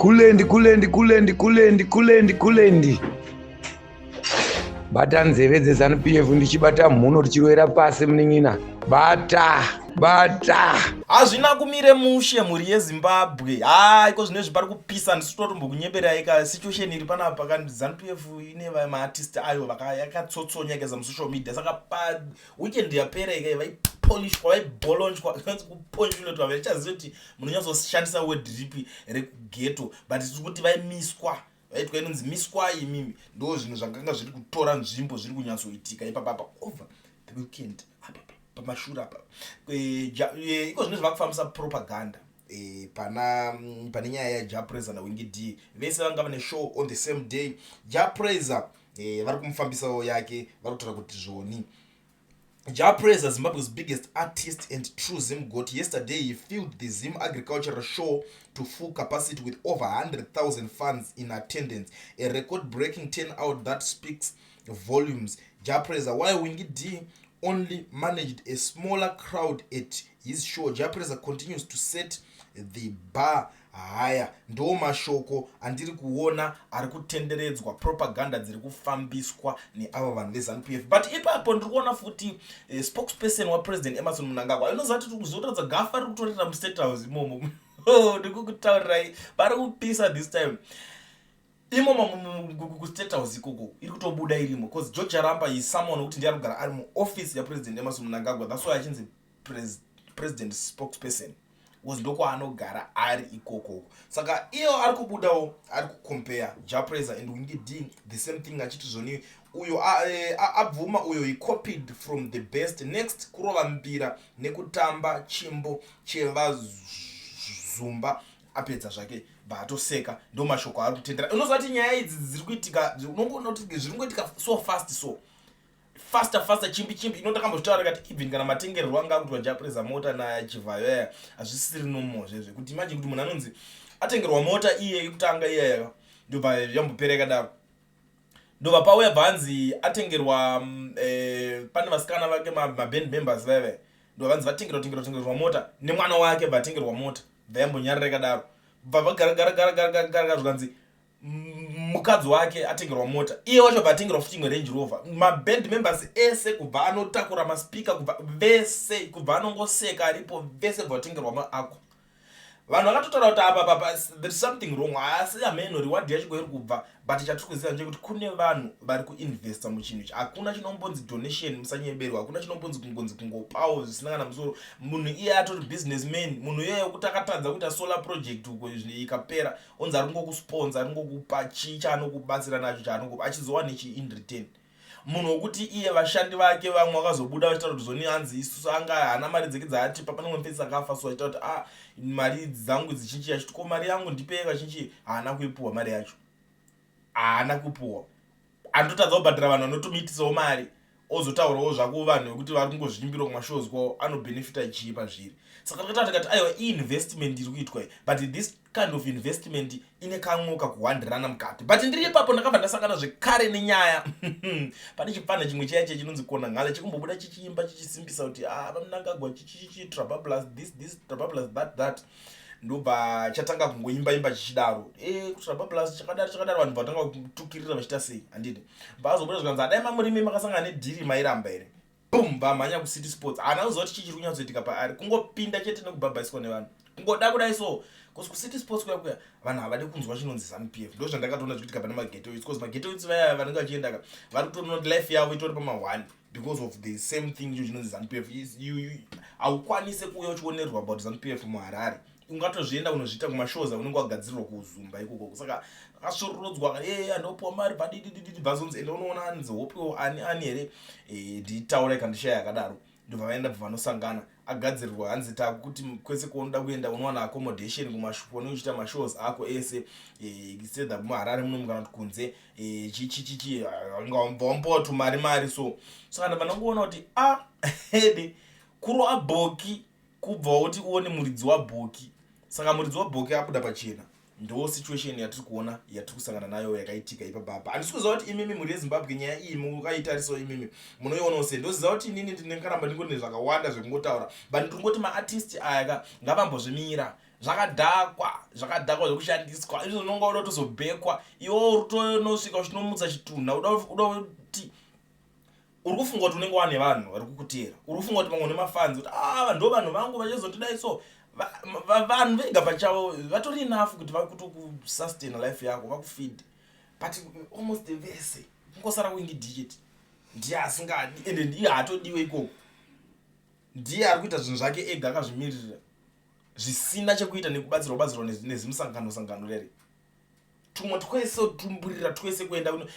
Kulendi, kulendi, kulendi, kulendi, kulendi, kulendi. Bata nzeve dzeZanu PF ndichibata mhuno tichirovera pasi munin'ina. Bata, bata. Hazvina kumire mushe, mhuri yeZimbabwe. Ha, iko zvino izvi pari kupisa. Ndisi kutotombokunyeberai ka situation iri panapa ka. ZANU PF ine maartist ayo yakatsotsonya ikaisa musocial media. Saka pa weekend yapera ikai vaipolishwa, vaibolonjwa, kuponjulotwa. Vachaziva kuti munonyatsoshandisa word ripi rekugeto, but tiri kuti vaimiswa, vaitwa inonzi miswai imimi. Ndo zvinhu zvakanga zviri kutora nzvimbo, zviri kunyatsoitika ipapapa over the weekend apa pamashure apa. Iko zvino zvava kufambisa propaganda pane nyaya yaJah Prayzah naWinky D. Vese vanga vane show on the same day. Jah Prayzah vari kumufambisawo yake, vari kutaura kuti zvoni Jah Prayzah, Zimbabwe's biggest artist and true Zim goat, yesterday he filled the Zim Agricultural Show to full capacity with over 100,000 fans in attendance, a record-breaking turnout that speaks volumes. Jah Prayzah, why Winky D only managed a smaller crowd at his show. Jah Prayzah continues to set the bar higher. Ndo mashoko andiri kuona ari kutenderedzwa, propaganda dziri kufambiswa neava vanhu veZANU PF. But ipapo ndiri kuona futi spokesperson waPresident Emmerson Mnangagwa. Inoziva kuti kuzotaridza gafa riri kutorera muState House imomo. Oh, ndikukutaurirai, vari kupisa this time imomo kuState House ikoko. Iri kutobuda irimo because George Charamba is someone wekuti ndiye ari kugara ari muoffice yaPresident Emmerson Mnangagwa. That's why achinzi president spokesperson, because ndokwaanogara ari ikoko. Saka iyo ari kubudawo, ari kucompare Jah Prayzah and Winky D, the same thing, achiti zvoni uyo abvuma uyo, he copied from the best. Next kurova mbira nekutamba chimbo chevazumba. Apedza zvake, bva atoseka. Ndo mashoko ari kutendera. Unoziva kuti nyaya idzi dziri kuitika, unongoona kuti zviri kungoitika so fast, so faster faster, chimbi chimbi. Ino ndakambozvitaura kati even kana matengererwo anga akuitwa Jah Prayzah mota naChivhayo aya hazvisisiri normal zvezve, kuti imagine kuti munhu anonzi atengerwa mota iye yekutanga iyaya, ndobva yambopera yakadaro, ndobva pauya bvanzi atengerwa pane vasikana vake, maband members vaiva, ndobva vanzi vatengerwa, tengerwa, tengerwa mota nemwana wake, bva atengerwa mota, bva yambonyarara yakadaro, bva vagara gara gara gara gara gara, zvikanzi mukadzi wake atengerwa mota, iye wacho bva atengerwa futi imwe Range Rover. Maband members ese, kubva anotakura maspika, kubva vese, kubva anongoseka aripo, vese bva vatengerwa maako. Vanhu vakatotaura kuti apa papa there is something wrong, asi hameno reward yacho kwairi kubva. But chatiri kuziva ndechekuti kune vanhu vari kuinvesta muchinhu ichi. Hakuna chinombonzi donation, musanyeberwa. Hakuna chinombonzi kungonzi kungopawo zvisina kana musoro. Munhu iye atori businessman. Munhu iyeye wekuti akatadza kuita solar project uko ikapera, onzi ari kungokusponsa, ari kungokupa chii chaanokubatsira nacho, chaanokupa achizowa nechi in return? Munhu wekuti iye vashandi vake vamwe vakazobuda vachitaura kuti zoni hanzi isusu anga haana mari dzeke dzaatipa. Pane mumwe mufesi akafa so achitaura kuti, "Ah, mari dzangu dzichinji," achiti, "Ko mari yangu ndipei kachinji." Haana kuipuhwa mari yacho, haana kupuhwa. Anototadza kubhadhara vanhu vanotomuitisawo mari, ozotaurawo zvako vanhu vekuti vari kungozviimbira kumashows kwavo, anobhenefita chii pazviri? Saka takataura tikati aiwa, iinvestment iri kuitwa iyi, but this kind of investment ine kamwe kakuhwandirana mukati. But ndiri ipapo ndakabva ndasangana zvekare nenyaya. Pane chipfana chimwe chiya chiya chinonzi Konangale, chikumbobuda chichiimba chichisimbisa kuti, "Ah, vaMnangagwa chichichi trabablas this this, trabablas that that." Ndobva chatanga kungoimba imba chichidaro, kutrabablas chakadaro chakadaro. Vanhu vatanga kutukirira vachiita sei, handiti? Vazobuda zvikanzi, "Adai mamurimi makasangana nedhiri mairamba here?" Bum, vamhanya kuCity Sports. Haana kuziva kuti chii chiri kunyatsoitika paari, kungopinda chete nekubhabhaiswa nevanhu, kungoda kudai so, because kuCity Sports kuya kuya vanhu havadi kunzwa chinonzi ZANU PF. Ndo zvandakatoona zvikuitika pane maghetto youths, because maghetto youths vaya vanenge vachienda ka, vari kutoona kuti life yavo itori pama1 because of the same thing icho chinonzi ZANU PF. Haukwanise kuuya uchionerwa about ZANU PF muHarare. Ungatozvienda kunozviita kumashows aunenge wagadzirirwa kuzumba ikoko. Saka akasvororodzwa, e andopiwa mari, bvadidididi, bvazonzi ende unoona anzi hopiwo ani ani here. Nditaura ikandishaya yakadaro. Ndobva vaenda, bva vanosangana, agadzirirwa, hanzi takuti kwese kwaunoda kuenda unowana accommodation kumashupo uchiita mashows ako ese, sedha muHarare munomu kana kuti kunze, chichichichi, wambowa tumari mari so. Saka ndabva ndangoona kuti a ede kurwa bhoki kubva kuti uone muridzi wabhoki. Saka muridzi wabhoki abuda pachena. Ndo situation yatiri kuona, yatiri kusangana nayo, yakaitika ipapapa. Handisi kuziva kuti imimi, mhuri yeZimbabwe, nyaya iyi mukaitarisawo imimi munoionawo sei. Ndoziva kuti inini ndingaramba ndingori nezvakawanda zvekungotaura, but ndiri kungoti maartist aya ka ngavambozvimira. Zvakadhakwa, zvakadhakwa zvekushandiswa izvo. Unonga uda kutozobhekwa iwe, uri tonosvika uchinomutsa chitunha. Uda kuti uri kufunga kuti unenge wane vanhu vari kukuteera, uri kufunga kuti pamwe nemafans, kuti a ah, ndo vanhu vangu vachizotidai. So vanhu vega pachavo vatori enough kuti vakutokusustain life yako, vakufeed, but almost vese kungosara Winky D chete, ndiye asingadi, ende ndiye haatodiwe ikoko. Ndiye ari kuita zvinhu zvake ega akazvimiririra, zvisina chekuita nekubatsirwa batsirwa nezimusangano sangano rere. Tumwe twese tumburira twese kuenda,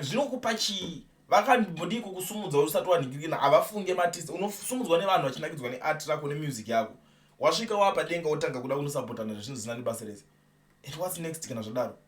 zvinokupa chii? Vakambodii kukusumudza usati wanhingirikina? Havafunge maartist. Unosumudzwa nevanhu vachinakidzwa neart rako, nemusic yako. Wasvika wapadenga, wotanga kuda kunosapotana zvezvinhu zvisina nebasa rese. And what's next kana zvadaro?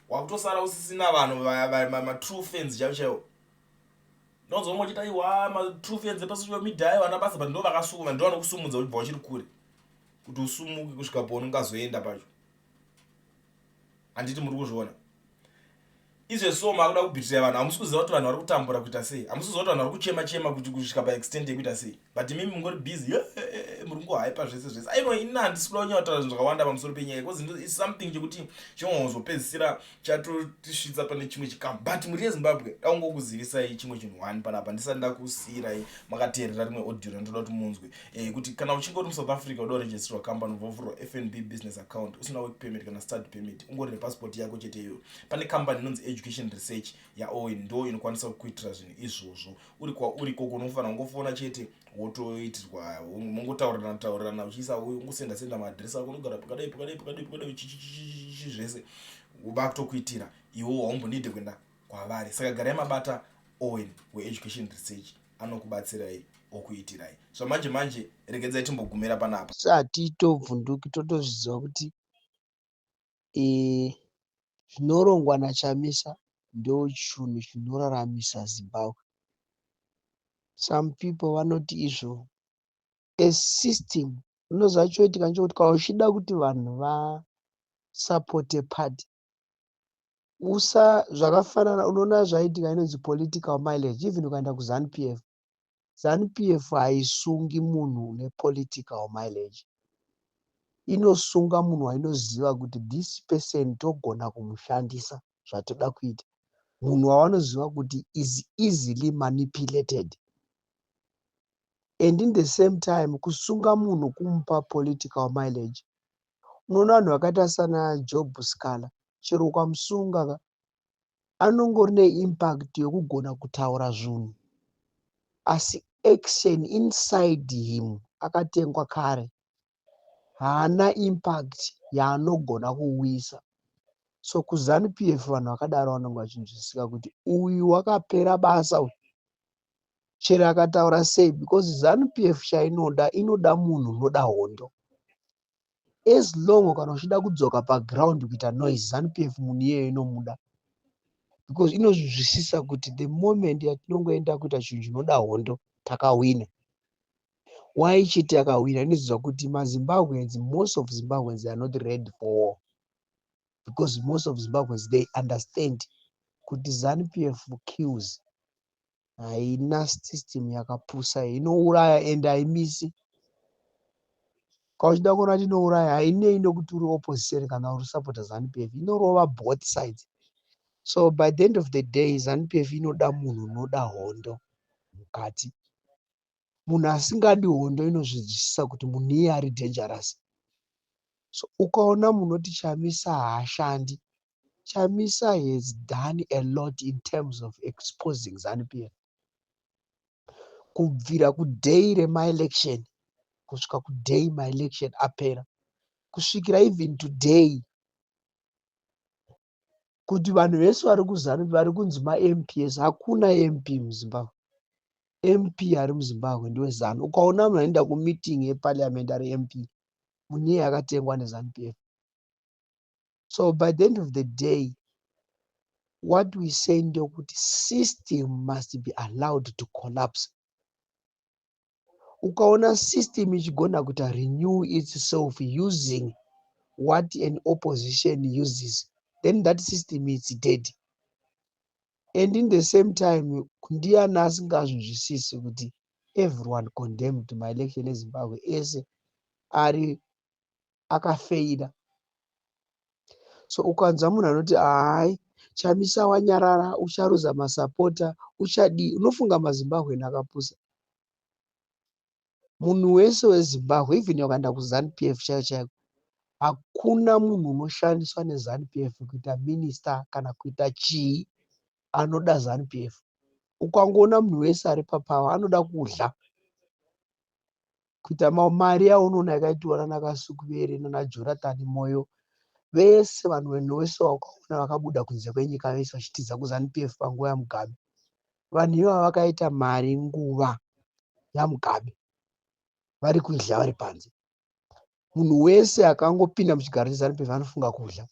Wakutosara usisina vanhu, matrue fans chaivo chaivo. Ndonzwa vamwe vachiti, "Aiwa, matrue fans epasocial media aiwa ana basa," but ndo vakasuma, ndo vanokusumudza uchibva uchiri kure kuti usumuke kusvika paunongazoenda pacho. Handiti muri kuzviona izvezvi? So makuda kubhitira vanhu. Hamusi kuziva kuti vanhu vari kutambura kuita sei, hamusi kuziva kuti vanhu vari kuchema chema kuti kusvika paextent yekuita sei, but imimi mungori busy, muri kungohaipa zvese zvese. Aiwa, ini handisi kuda kunyanya zvinhu zvakawanda pamusoro penyaya, because it's something chekuti chinozopedzisira chatotisvitsa pane chimwe chikamu. But muri yeZimbabwe, dakungokuzivisai chimwe chinhu one panapa ndisati ndakusiyirai makateerera rimwe audio randoda kuti munzwe, kuti kana uchinge uri muSouth Africa, uda kuregisterwa company, ubva FNB business account, usina work permit kana study permit, ungori nepassport yako chete iyoyo, pane company inonzi Education Research yaOwen, ndo inokwanisa kukuitira zvinhu izvozvo. Uri kwauri ikoko, unofanira kungofona chete, wotoitirwa, mongotaurirana taurirana, uchiisa uyu, ungosenda senda maadresi ako, unogara pakadai pakadai pakadai pakadai, chichichichi zvese vakutokuitira iwo, haumbonide kuenda kwavari. Saka garai mabata Owen weEducation Research, anokubatsirai okuitirai zvamanje manje. Regedzai timbogumira panapa. Hatitobvunduki, totozviziva kuti zvinorongwa naChamisa ndo chinhu chinoraramisa Zimbabwe. Some people vanoti izvo a system. Unoziva choitika ndechekuti kana uchida kuti vanhu vasapote party, usa zvakafanana. Unoona zvaitika, inonzi political mileage. Even ukaenda kuZANU PF, ZANU PF haisungi munhu nepolitical mileage. Inosunga munhu wainoziva kuti this person togona kumushandisa zvatoda kuita, munhu wavanoziva kuti is easily manipulated. And in the same time, kusunga munhu kumupa political mileage. Unoona vanhu vakaita sana Job Sikhala, chero ukamusunga ka, anongori neimpact yokugona kutaura zvinhu, asi action inside him akatengwa kare, haana impact yaanogona kuuyisa. So kuZANU PF vanhu vakadaro vanonge vachinzwisisika kuti uyu wakapera basa uyu, chero akataura sei, because ZANU PF chainoda, inoda munhu unoda hondo. As long kana uchida kudzoka paground kuita noise, ZANU PF munhu iyeyo inomuda, because inozvinzwisisa kuti the moment yatinongoenda kuita chinhu chinoda hondo, takawina. Why chiti yakawina? Inoziva kuti maZimbabweans, most of Zimbabweans are not ready for war, because most of Zimbabweans, they understand kuti ZANU PF kills, haina system yakapusa, inouraya and haimisi. Kana uchida kuona kuti inouraya, hainei nokuti uri opposition kana uri supporter ZANU PF, inorova both sides. So by the end of the day, ZANU PF inoda munhu unoda hondo mukati. Munhu asingadi hondo, inozvinzwisisa kuti munhu iye ari dangerous. So ukaona munhu oti Chamisa haashandi, Chamisa has done a lot in terms of exposing ZANU PF kubvira kuday remaelection kusvika kuday maelection apera, kusvikira even today, kuti vanhu vese vari kuZANU vari kunzi maMPs, hakuna MP muZimbabwe. MP ari muZimbabwe ndeweZANU. Ukaona munhu anoenda kumeeting yeparliament ari MP, munhu iye akatengwa neZANU PF. So by the end of the day, what we say ndekuti system must be allowed to collapse. Ukaona system ichigona kuita renew itself using what an opposition uses, then that system is dead. And in the same time, ndiani asingazvinzwisisi kuti everyone condemned maelection eZimbabwe ese ari Akafeila. So ukanzwa munhu anoti, "Hai, Chamisa wanyarara, ucharuza masapota, uchadii," unofunga maZimbabwean akapusa? Munhu wese weZimbabwe, even ukaenda kuZANU PF chaiyo chaiko, hakuna munhu unoshandiswa neZANU PF kuita minista kana kuita chii anoda ZANU PF. Ukangoona munhu wese ari papower anoda kudya, kuita mari yaunoona yakaitwa nana Kasukuwere nana Jonathan Moyo vese, vanhu vese vakaona vakabuda kunze kwenyika vese vachitiza kuZANU PF panguva yaMugabe, vanhu ivava vakaita mari nguva yaMugabe, vari kudya vari panze. Munhu wese akangopinda muchigaro cheZANU PF anofunga kudya.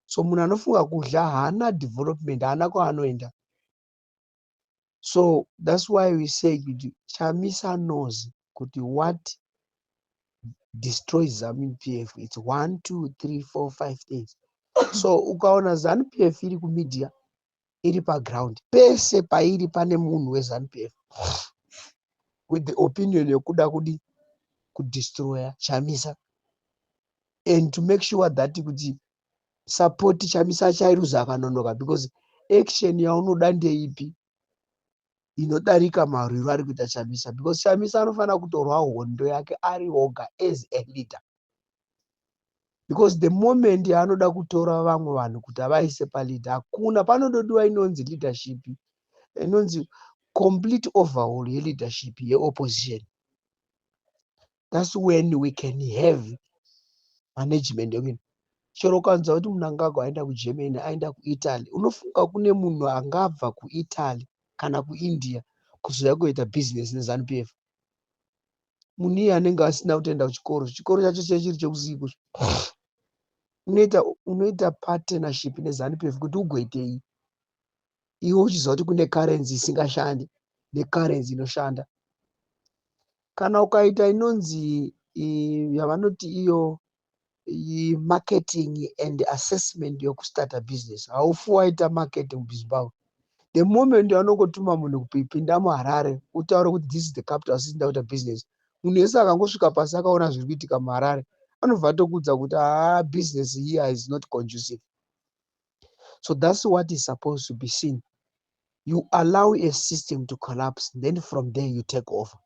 So munhu anofunga kudya haana development, haana kwaanoenda. So that's why we say kuti Chamisa knows kuti what destroys ZANU PF, it's one, two, three, four, five things. So ukaona ZANU PF iri kumedia, iri paground, pese pairi pane munhu weZANU PF with the opinion yekuda kudi kudestroya Chamisa and to make sure that kuti support Chamisa achairuza akanonoka, because action yaunoda ndeipi inodarika marwiro ari kuita Chamisa? Because Chamisa anofanira kutorwa hondo yake ari oga as a leader, because the moment yaanoda kutora vamwe vanhu kuti avaise paleader, hakuna. Panododiwa inonzi leadership, inonzi complete overhaul yeleadership yeopposition. That's when we can have management yekuti chero ukanzwa kuti Mnangagwa aenda kuGermany, aenda kuItaly, unofunga kune munhu angabva kuItaly kana kuIndia kuzouya kuita bhizinesi neZANU PF? Munhu iye anenge asina kutoenda kuchikoro, chikoro chacho chechiri chekusiku. Unoita partnership neZANU PF kuti ugoitei iwe uchiziva kuti kune currency isingashandi necurrency inoshanda? Kana ukaita inonzi yavanoti iyo marketing and assessment yokustarta business, haufi waita marketing muZimbabwe. The moment yaunongotuma munhu kupinda muHarare, utaure kuti this is the capital city, ndakuita business, munhu wese akangosvika pasi akaona zviri kuitika muHarare anobva atokuudza kuti, "Haa, business here is not conducive." So that's what is supposed to be seen. You allow a system to collapse, then from there you take over.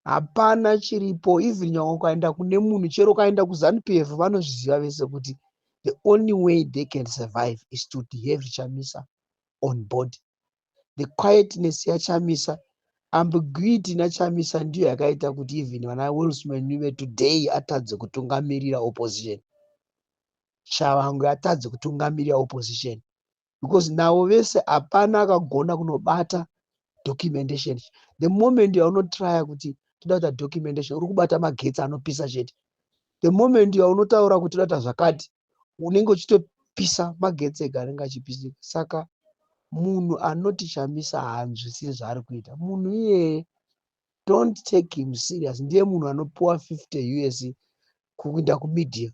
Hapana chiripo. Even nyange ukaenda kune munhu, chero ukaenda kuZANU PF, vanozviziva vese kuti the only way they can survive is to have Chamisa on board. The quietness yaChamisa, ambiguity naChamisa ndiyo yakaita kuti even vana Welshman Ncube today atadze kutungamirira opposition, Tshabangu atadze kutungamirira opposition, because navo vese hapana akagona kunobata documentation. The moment yaunotraya kuti toda kuita documentation, uri kubata magetsi anopisa chete. The moment yaunotaura kuti toda kuita zvakati, unenge uchitopisa magetsi ega anenge achipisika. Saka munhu anoti Chamisa haanzwisisi zvaari kuita, munhu iyeye, don't take him serious. Ndiye munhu anopiwa 50 US kuenda kumedia.